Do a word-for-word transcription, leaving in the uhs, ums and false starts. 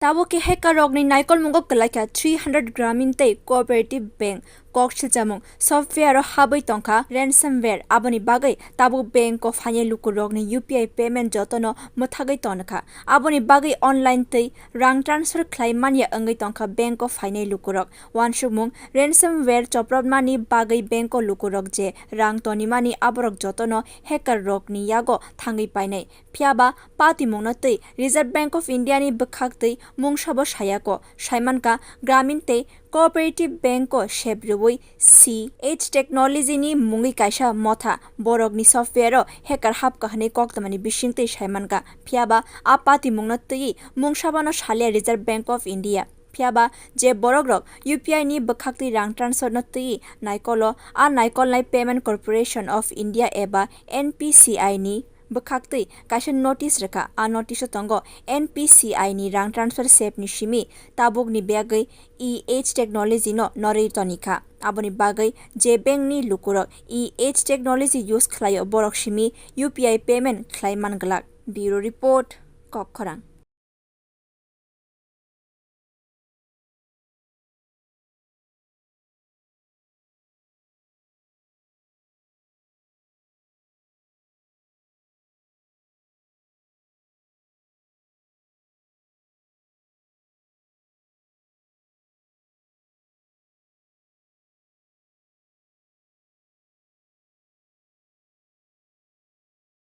Tabuk khe hacker rokni naikolmungo kwlaikha three hundred Gramin tei Cooperative Bank kok silchamung software o habwi tongkha ransomware, aboni bagwi tabuk bank o phainai lukurokni U P I payment jotono mwthagwi tongkha. Aboni bagwi online tei rang transfer khlai manya wngwi tongkha bank o phainai lukurok. Uansukmung, ransomware chopropmani bagwi bank o lukurok je rang tonimani aborok jotono hacker rokni yago thangwi painai. Phiyaba patimungno twi Reserve Bank of India ni bwkhak twi mungsabo sayako, saimankha Gramin tei Cooperative Bank o sep rwui C H Technology ni mungwi kaisa motha borokni software o hacker hapkha hwnwi koktwmani bisingtwi saimankha. Phiyaba a patimungno twiwi mungsabano salia Reserve Bank of India. Phiyaba je borokrok U P I ni bwkhaktwi rang transfer no twiwi naikolo, a naikolnai Payment Corporation of India eba N P C I ni bwkhaktwi kaisa notice rwkha. A notice o tongo N P C I ni rang transfer sep ni simi tabukni bagwi E H technology no norwi tonikha. Aboni bagwi je bank ni lukurok E H technology use khlaio, borok simi U P I payment khlai man glak. Bureau Report, Kokkhorang.